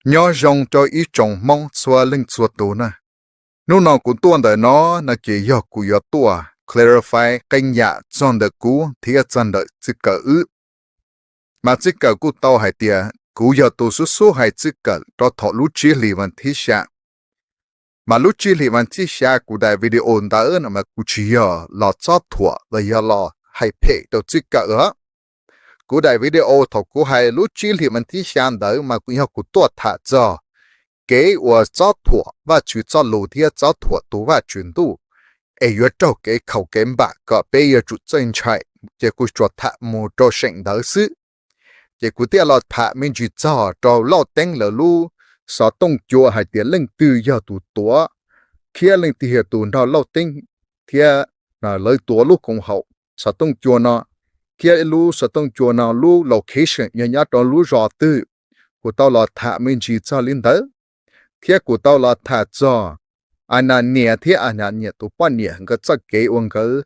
Nyob zoo rau ib tsoom Hmoob txhua leej txhua tus na. Hnub no kuv tuaj ntawm no no ces yog kuv yuav tuaj clarify qee yam txog ntawm kuv thiab txog ntawm Txwj Kawm wb. Mas Txwj Kawm kuj tau hais tias kuv yog tus xub xub hais Txwj Kawm rau thaum lub tsib hlis vas thib xya. Mas lub tsib hlis vas thib xya kuv daim video ntawd no mas kuv tsis yog los txob thuam los yog los hais phem rau Txwj Kawm os. Kuv daim video thaum kuv hais lub tsib hlis vas thib xya ntawd mas kuv yog kuv tuaj tham txog kev uas txob thuam Vajtswv txoj lus thiab txob thuam tus Vajtswv ntuj, es yuav raug kev khaum kev npam kom peb yuav tsum txawj ntshai, ces kuv tsuas tham mus rau seem ntawd xwb. Ces kuv thiaj los tham me ntsis txog rau Lauj Teeb lawv lub xov tooj cua hais tias leej twg yog tus tuav thiab leej twg yog tus nrog Lauj Teeb thiab lawv tuav lub koom haum xov tooj cua no, thiab lub xov tooj cua no lub location yog nyob rau lub zos twg. Kuv tau los tham me ntsis txog li ntawd, thiab kuv tau los tham txog Ananias thiab Ananias tus poj niam nkawd txoj kev uas nkawd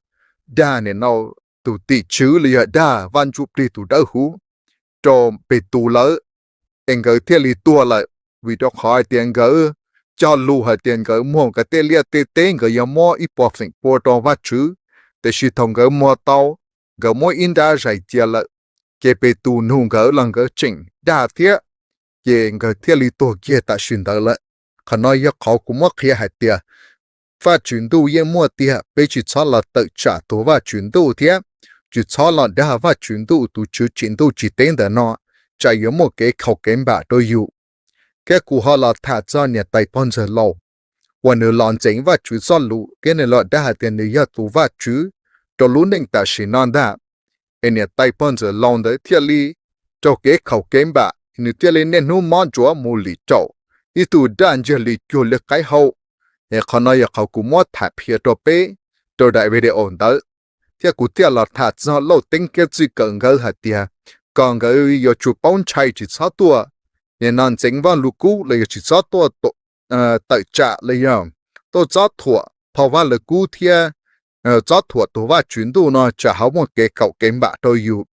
dag nim no tus tim tswv los yog dag Vaj Ntsuj Plig tus Dawb Huv rau Petus lawm, es nkawd thiaj li tuag lawm. Vim rau qhov hais tias nkawd cog lus hais tias nkawd muag nkawd tej liaj tej teb nkawd yuav muab ib puas feem pua rau Vajtswv, tiam sis thaum nkawd muag tau, nkawd muab ib nrab zais cia lawm, ces Petus nug nkawd los nkawd tseem dag thiab, ces nkawd thiaj li tuag kiag tam sim ntawd lawm. Qhov no yog qhov kuv muab qhia hais tias Vajtswv ntuj yeej muaj tiag, peb tsis txhob los tawm tsam tus Vajtswv ntuj thiab tsis txhob los dag Vajtswv ntuj tus tswv tsim ntuj tsim teb ntawm no, tsam yuav muaj kev khaum kev npam rau yus. Thiab kuv ho los tham txog niam tais pog ntxawg laus uas nws los ntxeev Vajtswv txoj lus thiab nws los dag hais tias nws yog tus Vajtswv rau lub neej tam sim no ntag. Es niam tais pog ntxawg laus ntawd thiaj li raug kev khaum kev npam, nws thiaj li niaj hnub mob ntsuav mus lim raum ib tug daj ntsiag li cuag li qaib hau. Es qhov no yog qhov kuv muab tham qhia rau peb rau daim video ntawd, thiab kuv thiaj los tham txog Lauj Teeb thiab Txwj Kawm nkawd hais tias kom nkawd yuav tsum paub ntshai tsis txhob tuaj nim no ntxeev Vaj Lug Kub los yog tsis txhob tuaj tawm tsam los yog tuaj txob thuam phau Vaj Lug Kub thiab txob thuam tus Vajtswv ntuj no tsam ho muaj kev khaum kev npam rau yus.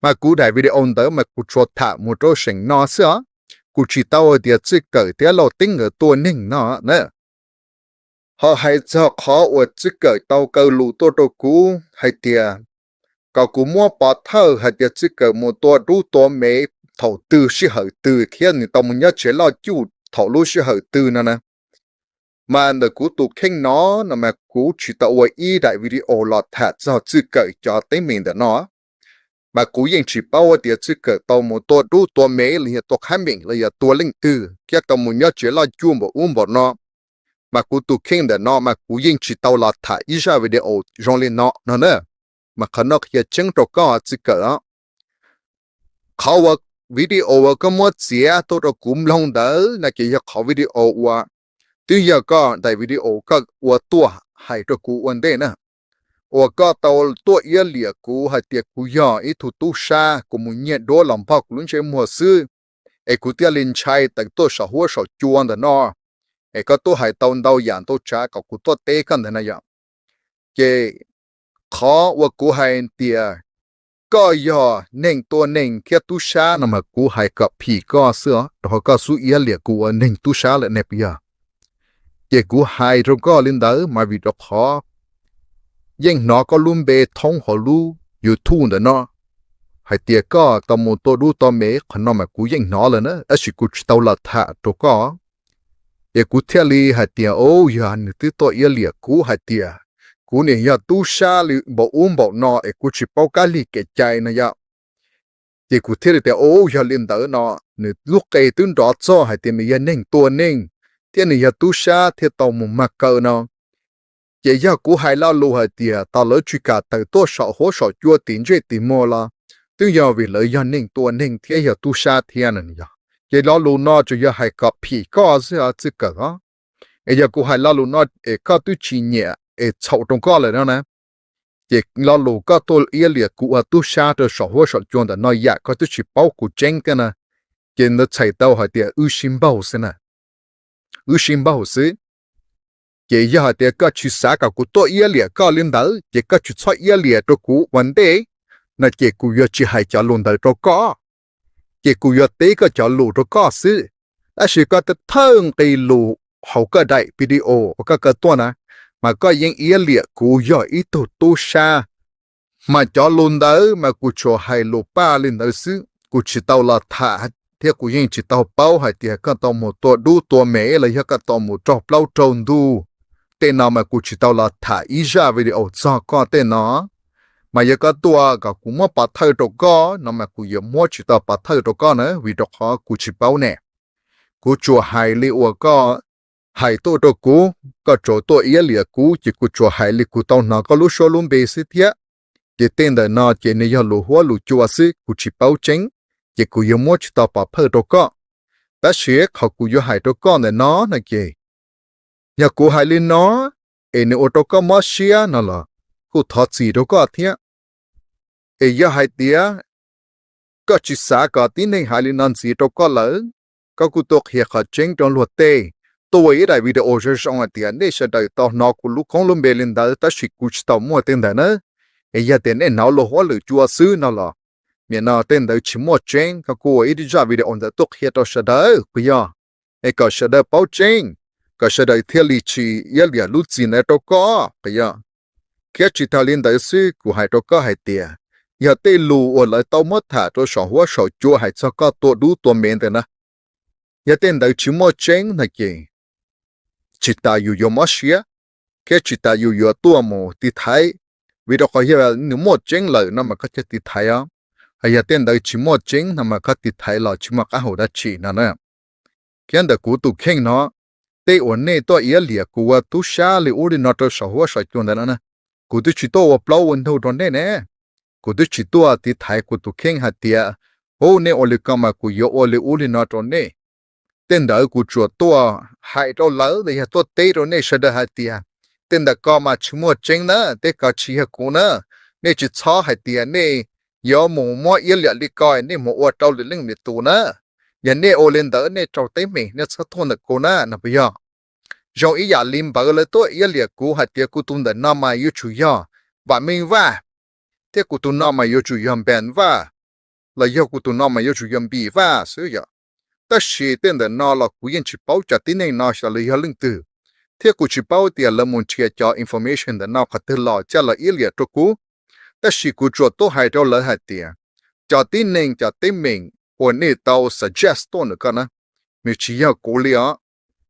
Mas kuv daim video ntawd mas kuv tsuas tham mus rau seem no xwb os, kuv tsis tau hais tias Txwj Kawm thiab Lauj Teeb nkawd tua neeg no na. Ho hais txog qhov uas Txwj Kawm tau kaw lus tuaj rau kuv hais tias kom kuv muab pov thawj hais tias Txwj Kawm mus tua dub tua me thaum twg sij hawm twg thiab nws tau mus nyob tsev loj cuj thaum lub sij hawm twg no na. Mas ntawm kuv tus kheej no no mas kuv tsis tau ua ib daim video los tham txog Txwj Kawm cov teeb meem ntawm no. Mas kuv yeej tsis paub tias Txwj Kawm tau mus tua dub tua me los yog tua qhab meem los yog tua leej twg thiab tau mus nyob tsev loj cuj npaum ub npaum no. Mas kuv tus kheej ntawm no mas kuv yeej tsis tau los tham ib zaj video zoo li no no na. Mas qhov no qhia tseeb rau koj Txwj Kawm os. Qhov uas video uas koj muab txiav tuaj rau kuv mloog ntawd no ces yog qhov video uas twb yog koj daim video koj ua tuaj hais rau kuv ua ntej na, uas koj tau tuaj iab liam kuv hais tias kuv yog ib tug tub sab, kuv mus nyiag duab los npog kuv lub ntsej muag xwb, es kuv thiaj li ntshai tawm tuaj saum huab saum cua ntawm no. Es koj tuaj hais tau ntau yam ntau tsav kom kuv tuaj teb koj ntawd na yom. Ces qhov uas kuv hais tias koj yog neeg tua neeg thiab tub sab no mas kuv hais kom phim koj xwb os, rau qhov koj xub iab liam kuv ua neeg tub sab lawm ne puas yog? Ces kuv hais rau koj li ntawd mas vim rau qhov yeej hnov koj lub npe thoob hauv lub YouTube ntawm no hais tias koj tau mus tua dub tua me, qhov no mas kuv yeej hnov lawm na, tab sis kuv tsis tau los tham rau koj. Ces kuv thiaj li hais tias, o, yog nws twb tuaj iab liam kuv hais tias kuv niam yog tub sab li npaum ub npaum no es kuv tsis paub kab lig kev cai no yom. Ces kuv thiaj li tias, o, yog li ntawd no, nws lub qe twb nrov txog hais tias nws yog neeg tua neeg thiab nws yog tub sab thiaj tau mus mag kaw no. Ces yog kuv hais lo lus hais tias tau lawv tsis kam tawm tuaj saum huab saum cua tim ntsej tim muag los twb yog vim lawv yog neeg tua neeg thiab yog tub sab thiab no yog. Ces lo lus no tsuas yog hais kom phim koj xwb Txwj Kawm os. Es yog kuv hais lo lus no es koj twb tsis nyiam es txhaum rau koj lawm no na, ces lo lus koj tuaj iab liam kuv ua tub sab rau saum huab saum cua ntawm no yam koj twb tsis paub kuv tseeb thiab na, ces ntawd txhais tau hais tias wb sib npaug xwb na, wb sib npaug xwb. Ces yog hais tias koj tsis xav kom kuv tuaj iab liam koj li ntawd ces koj tsis txhob iab liam rau kuv ua ntej no, ces kuv yuav tsis hais cov lus ntawd rau koj, ces kuv yuav teb koj cov lus rau koj xwb. Tab sis koj thawj nqe lus hauv koj daim video uas koj kaw tuaj na, mas koj yeej iab liam kuv yog ib tug tub sab. Mas cov lus ntawd mas kuv tsuas hais lus paj li ntawd xwb, kuv tsis tau los tham thiab kuv yeej tsis tau paub hais tias koj tau mus tua dub tua me los yog koj tau mus raug plaub raug ntug. Tej no mas kuv tsis tau los tham ib zaj video txog koj tej no. Mas yog koj tuaj kom kuv muab pov thawj rau koj no mas kuv yuav muab tsis tau pov thawj rau koj na, vim rau qhov kuv tsis paub ne. Kuv tsuas hais li uas koj hais tuaj rau kuv, koj tsuas tuaj iab liam kuv ces kuv tsuas hais li kuv tau hnov koj lub suab lub npe xwb thiab. Ces tej ntawm no ces nws yog lus huab lus cua xwb, kuv tsis paub tseeb, ces kuv yuav muab tsis tau pov thawj rau koj. Tab sis qhov kuv yuav hais rau koj ntawm no no ces, yog kuv hais li no es nws ua rau koj mob siab no los kuj thov txim rau koj thiab. Es yog hais tias koj tsis xav kom tib neeg hais li no ntxiv rau koj lawm, koj kuj tuaj qhia qhov tseeb rau luag tej, tuaj ua ib daim video zoo zoo hais tias nej sawv daws tau hnov kuv lub koob lub npe li ntawd tab sis kuv tsis tau muaj tej ntawd na. Es yog tias nej hnov luag huab lwm cua xwb no los, nim no tej ntawd tsis muaj tseeb, koj kuj ua ib zaj video ntawd tuaj qhia rau sawv daws puas yog? Es kom sawv daws paub tseeb, kom sawv daws thiaj li tsis iab liam lub txim ntawd rau koj puas yog? Thiab tsis tas li ntawd xwb, kuv hais rau koj hais tias yog tej lus uas lawv tau muab tham rau saum huab saum cua hais txog koj tua dub tua me ntawd na, yog tej ntawd tsis muaj tseeb no ces tsis tas yus yuav mob siab, thiab tsis tas yus yuav tuaj mus tiv thaiv, vim rau qhov yog nws muaj tseeb lawm no mas koj thiaj tiv thaiv os. Hos yog tej ntawd tsis muaj tseeb no mas koj tiv thaiv los tsis muaj qab hau dab tsi no na. Thiab ntawm kuv tus kheej no, tej uas nej tuaj iab liam kuv ua tub sab li ub li no rau saum huab saum cua ntawd no, kuv twb tsis tuaj ua plaub ua ntug rau nej ne. Kuv twb tsis tuaj tiv thaiv kuv tus kheej hais tias, ub, nej ua li ko mas kuv yuav ua li ub li no rau nej. Tej ntawd kuv tsuas tuaj hais rau lawv los yog tuaj teb rau nej sawv daws hais tias tej ntawm ko mas tsis muaj tseeb na, tej ko tsis yog kuv na. Nej tsis txhob hais tias nej yuav mus muab iab liam li ko, nej mus ua rau lwm leej lwm tus na. Yog nej ua li ntawd nej raug teeb meem, nej txhob tuaj ntawm kuv na no puas yog? Zoo ib yam li npawg lawv tuaj iab liam kuv hais tias kuv tus ntawm no mas yuav tsum yog Vam Meej Vaj, thiab kuv tus no mas yuav tsum yog Npas Vaj, los yog kuv tus no mas yuav tsum yog Npis Vaj xwb yom. Tab sis tej ntawm no los kuv yeej tsis paub cov tib neeg no xyov lawv yog leej twg, thiab kuv tsis paub tias lawv mus nrhiav cov information ntawm no qhov twg los coj los iab liam rau kuv. Tab sis kuv tsuas tuaj hais rau lawv hais tias cov tib neeg cov teeb meem uas nej tau suggest tuaj ntawm ko na, nws tsis yog kuv li os.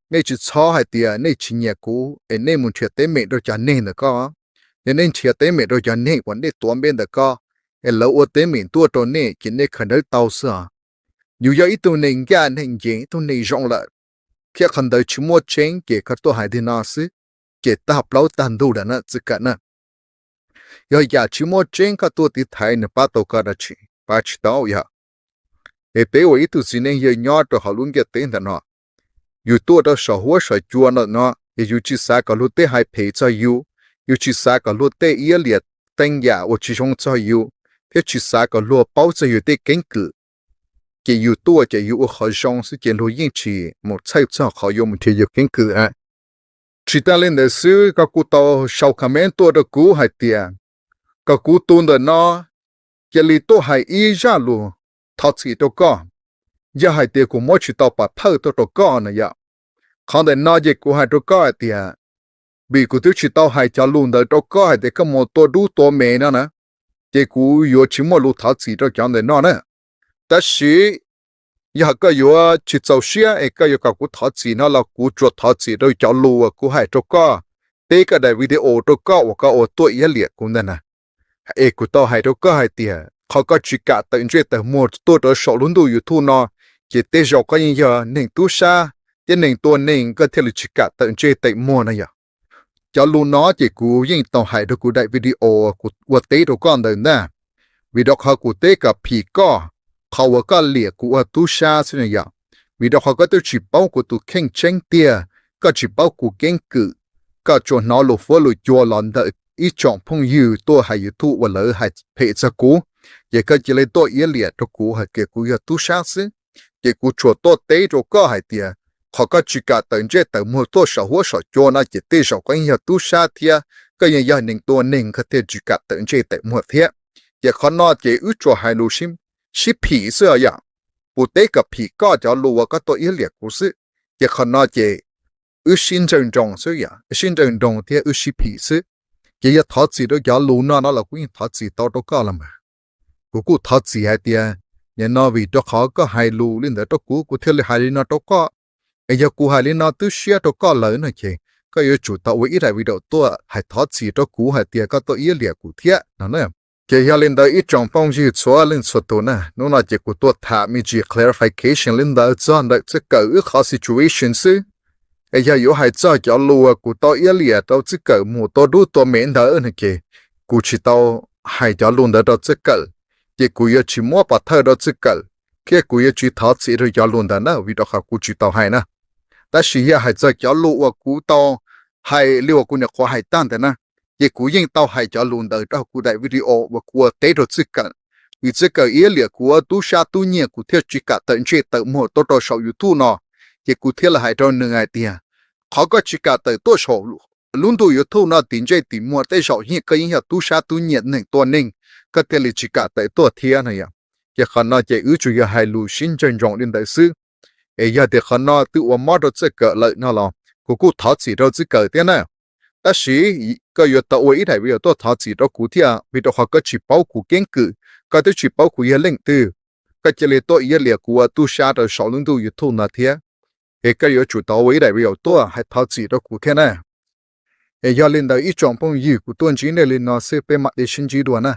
Nej tsis txhob hais tias nej tsis nyiam kuv es nej mus nrhiav teeb meem rau cov neeg ntawm ko. Yog nej nrhiav teeb meem rau cov neeg uas nej tuav npe ntawm ko, es lawv ua teeb meem tuaj rau nej ces nej khaws dawb tau xwb os. Yus yog ib tug neeg ncaj neeg ncees, ib tug neeg zoo lawm, thiab qhov ntawd tsis muaj tseeb ces koj tuaj hais li no xwb, ces tag plaub tag ntug lawm na txij kawm na. Yog yam tsis muaj tseeb koj tuaj tiv thaiv nws pab tau koj dab tsi? Pab tsis tau yog. Es peb ua ib tug txiv neej yawg nyob rau hauv lub ntiaj teb ntawm no, yus tuaj rau saum huab saum cua ntawm no es yus tsis xav kom luag tej hais phem txog yus, yus tsis xav kom luag tej iab liam teeb yam uas tsis zoo txog yus, thiab tsis xav kom luag paub txog yus tej keeb kwm. Ces yus tuaj ces yus ua qhov zoo xwb ces luag yeej tsis mus txhawj txog qhov yuav mus nrhiav yus keeb kwm na. Tsis tas li ntawd xwb, koj kuj tau sau comment tuaj rau kuv hais tias kom kuv tus ntawm no cia li tuaj hais ib zaj lus thov txim rau koj, yog hais tias kuv muab tsis tau pov thawj tuaj rau koj no yom. Qhov ntawm no ces kuv hais rau koj hais tias, vim kuv twb tsis tau hais cov lus ntawd rau koj hais tias koj mus tua dub tua me no na, ces kuv yuav tsis muaj lus thov txim rau cov ntawm no na. Tab sis yog koj yuav tsis txaus siab es koj yuav kom kuv thov txim no los kuv tsuas thov txim rau cov lus uas kuv hais rau koj, teb koj daim video rau koj uas koj ua tuaj iab liam kuv ntag na. Es kuv tau hais rau koj hais tias qhov koj tsis kam tawm ntsej tawm muag tuaj rau saum lub ntuj YouTube no, ces tej zaum koj yeej yog neeg tub sab thiab neeg tua neeg koj thiaj li tsis kam tawm ntsej tawm muag no yog. Cov lus no ces kuv yeej tau hais rau kuv daim video kuv ua teb rau koj ntawd ntag. Vim rau qhov kuv teb kom phim koj, qhov uas koj liam kuv ua tub sab xwb no yog, vim rau qhov koj twb tsis paub kuv tus kheej tseeb tiag, koj tsis paub kuv keeb kwm, koj tsuas hnov lus huab lus cua los ntawm ib tsoom phooj ywg tuaj hais YouTube uas lawv hais phem txog kuv, ces koj cia li tuaj iab liam rau kuv hais tias kuv yog tub sab xwb. Ces kuv tsuas tuaj teb rau koj hais tias qhov koj tsis kam tawm ntsej tawm muag tuaj saum huab saum cua no ces tej zaum koj yeej yog tub sab thiab, koj yeej yog neeg tua neeg koj thiaj tsis kam tawm ntsej tawm muag thiab. Ces qhov no ces wb tsuas hais lus sib phim xwb os yom. puas teb kom phim koj cov lus uas koj tuaj iab liam kuv xwb. Ces qhov no ces wb sib nrawg nroos xwb, wb sib nrawg nroos thiab wb sib phim xwb. Ces yog thov txim rau cov lus no no los kuv yeej thov txim tau rau koj los mas. Kuv kuj thov txim hais tias nim no vim rau qhov koj hais lus li ntawd rau kuv, kuv thiaj li hais li no rau koj. Es yog kuv hais li no twb siab rau koj lawm no ces koj yuav tsum tau ua ib daim video tuaj hais thov txim rau kuv hais tias koj tuaj iab liam kuv thiab no na. Ces yog li ntawd ib tsoom phooj ywg txhua leej txhua tus na, hnub no ces kuv tuaj tham me ntsis clarification li ntawd txog ntawm Txawj Kawm wb qhov situation xwb. Es yog yuav hais txog cov lus uas kuv tau iab liam rau Txawj Kawm mus tua dub tua me ntawd no ces kuv tsis tau hais cov lus ntawd rau Txawj Kawm, ces kuv yuav tsis muab pov thawj rau Txawj Kawm, thiab kuv yuav tsis thov txim rau cov lus ntawd na, vim rau qhov kuv tsis tau hais na. Tab sis yog hais txog cov lus uas kuv tau hais li uas kuv nyuam qhuav hais tag ntawd na, ces kuv yeej tau hais cov lus ntawd rau kuv daim video uas kuv ua teb rau Txawj Kawm. Vim Txawj Kawm iab liam kuv ua tub sab tub nyiag kuv thiaj tsis kam tawm ntsej tawm muag tuaj rau saum YouTube no, ces kuv thiaj li hais rau nws hais tias qhov koj tsis kam tawm tuaj saum lub ntuj YouTube no tim ntsej tim muag tej zaum yeej koj yeej yog tub sab tub nyiag neeg tua neeg, koj thiaj li tsis kam tawm tuaj thiab no yom. Ces qhov no ces wb tsuas yog hais lus sib nrawg nroos li ntawd xwb. Es yog tias qhov no twb ua mob rau Txawj Kawm lawm no los kuv kuj thov txim rau Txawj Kawm thiab na. Tab sis koj yuav tau ua ib daim video tuaj thov txim rau kuv thiab, vim rau qhov koj tsis paub kuv keeb kwm, koj twb tsis paub kuv yog leej twg, koj cia li tuaj iab liam kuv ua tub sab rau saum lub ntuj YouTube no thiab. Es koj yuav tsum tau ua ib daim video tuaj hais thov txim rau kuv thiab na. Es yog li ntawd ib tsoom phooj ywg, kuv tuaj ntsib nej li no xwb, peb mam li sib ntsib dua na.